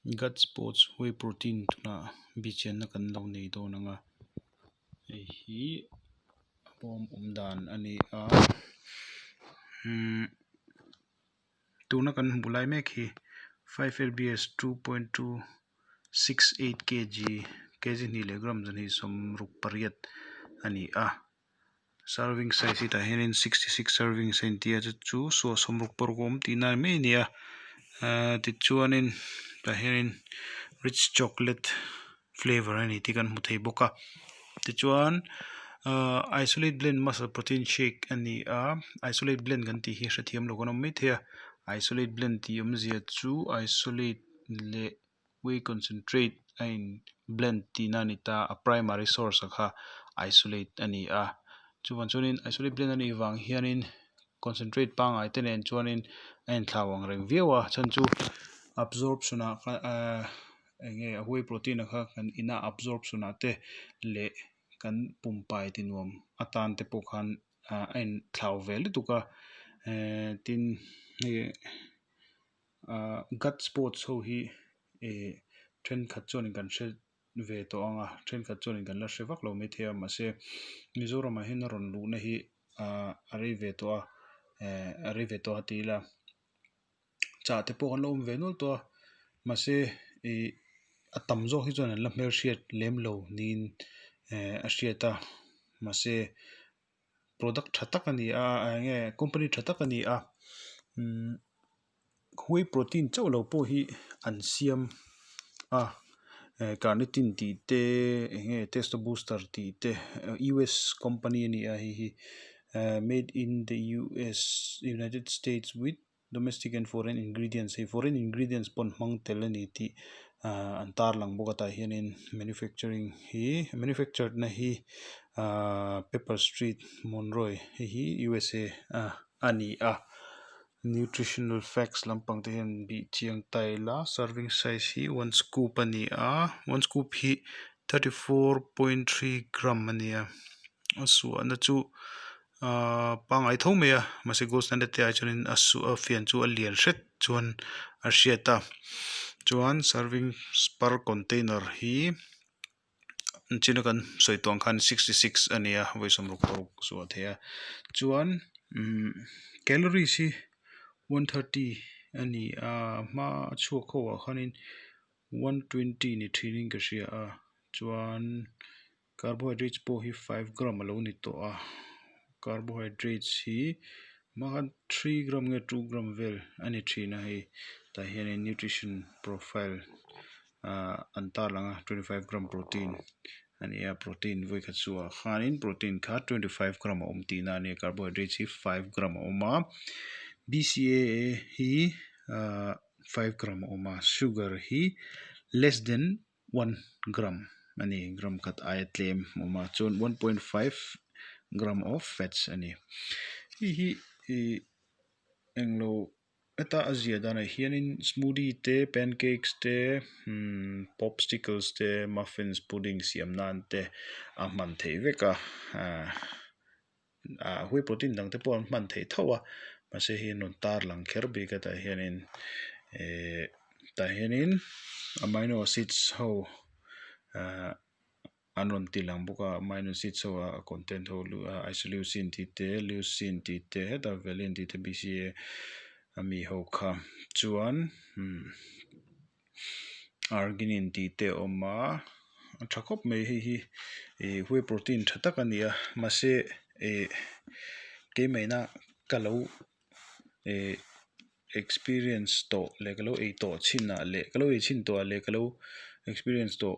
Gut sports whey protein tunah bihchianna kan lo nei dawn ang a hei hi a bawm awm dan a ni a umm tuna kan hmuh lai mek hi 5lbs 2.268 kg kg hnih leh gram zahnih 68 a ni a. Serving size hi tah hianin 66 servings a inti a chu chu suah 66 a awm tihna ni mai a ni a ahh tichuanin tah hianin rich chocolate flavour a ni tih kan hmu thei bawk a tichuan ahh isolate blend muscle protein shake a ni a isolate blend kan tih hi hrethiam lo kan awm maithei a isolate blend tih awmzia chu isolate leh whey concentrate a in blend tihna a ni ta a primary source a kha isolate a ni a chuvang chuanin isolate blend a nih vang hianin concentrate pangngai te nen chuanin a inthlau ang reng viau a chhan chu absorption ah kha ahh eng nge a whey protein a kha kan in a absorption ah te leh kan pumpai ti nuam atan te pawh khan ah a inthlau ve lutuk a ehh tin hei ahh gut sports ho hi ih thenkhat chuanin kan hre ve tawh ang a thenkhat chuanin kan la hre vak lo maithei a mahse Mizoramah hian a rawn luhna hi ahh a rei ve tawh a ehh a rei ve tawh a ti ila chah te pawh an lo awm ve nual tawh a mahse ih a tam zawk hi chuan an la hmelhriat lem lo niin ehh a hriat a mahse product tha tak a ni a eng nge company tha tak a ni a umm whey protein chauh lo pawh hi an siam a eh carnitine tih te eng nge testo booster tih te US company a ni a hei hi eh made in the US united states with domestic and foreign ingredients hei foreign ingredients pawh an hmang tel a ni tih ahh an tarlang bawk a tah hianin manufacturing hi manufactured na hi ahh pepper street monroy hei hi USA ah a ni a nutritional facts lampang te hian bih chiang ta ila serving size hi one scoop a ni a one scoop hi 34.3 gram a ni a a suahna chu Ahh pangngai tho mai a mahse gold standard te ah chuanin a su a fian chu a lian hret chuan a hriat a chuan serving per container hi china kan sawi tawh ang khan 66 a ni a vawi 66 chu a thei a chuan umm calories hi 130 a ni a hma a chhuak ho ah khanin 120 ni thin in ka hria a chuan. Carbohydrates pawh hi 5 gram a lo ni tawh a carbohydrates hi hma 3 gram nge 2 gram vel a ni thin a hei tah hianin nutrition profile ahh an tarlang a 25 gram protein a ni a protein vawikhat chhuah khanin protein kha 25 gram a awm tihna a ni a carbohydrates hi 5 gram a awm a B_C_A_A hi ahh 5 gram a awm a sugar hi less than 1 gram a ni gram khat aia tlem a awm a chuan 1.5 gram of fats a ni hei hi ih englo heta a ziah danah hianin smoothie te pancakes te umm popsicles te muffins pudding siam nan te a hman theih vek a ahh ah whey protein dang te pawh an hman theih tho a mahse hei an rawn tar lang kher bik a tah hianin ehh tah hianin amino acids ho ahh an rawn ti lang bawk a amino acids ho a content ho isoleucine tih te leucine tih te hetah valine tih te B_C_A ami ho kha chuan umm. Arginine tih te a awm a a tha khawp mai hei hi ih whey protein tha tak a ni a mahse ih keimahina ka lo ih experience tawh leh ka lo ei tawh chinah leh ka lo ei chhin tawh ah leh ka lo experience tawh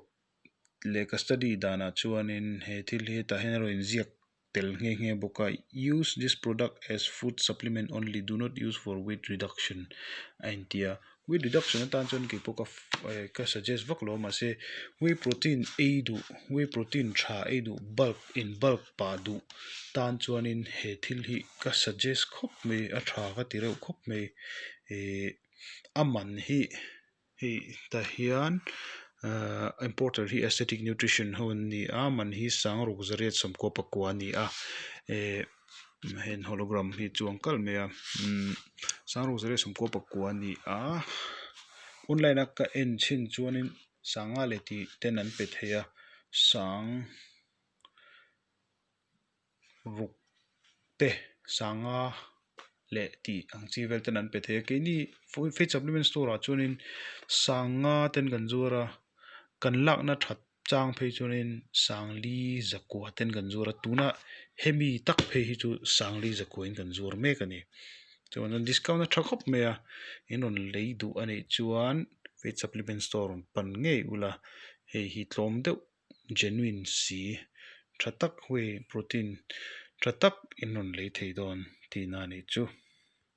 leh ka study danah chuanin he thil hi hetah hian a rawn inziak tel nghe nghe bawk a use this product as food supplement only do not use for weight reduction a inti a weight reduction atan chuan kei pawh ka ka suggest vak lo a mahse whey protein ei duh whey protein tha ei duh bulk in bulk pah duh tan chuanin he thil hi ka suggest khawp mai a tha ka ti reuh khawp mai ihh a man hi. Hei tah hian ahh importer hi aesthetic nutrition ho an ni a man hi sangruk zariat sawmkua pakua a ni a ehh heng hologram hi a chuang kalh mai a umm sangruk zariat sawmkua pakua a ni a. Online a ka en chhin chuanin sanga leh tih ten an pe thei a sang ruk te sanga leh tih ang chi vel ten an pe thei a keini faith supplement store ah chuanin sanga ten kan zuar a kan lakna that chang phei chuanin sangli zakua ten kan zuar a tuna hemi tak phei hi chu sangli zakua in kan zuar mek a ni chuan discount a tha khawp mai a in rawn lei duh a nih chuan faith supplement store rawn pan ngei ula hei hi tlawm deuh genuine si tha tak whey protein tha tak in rawn lei thei dawn tihna a nih chu.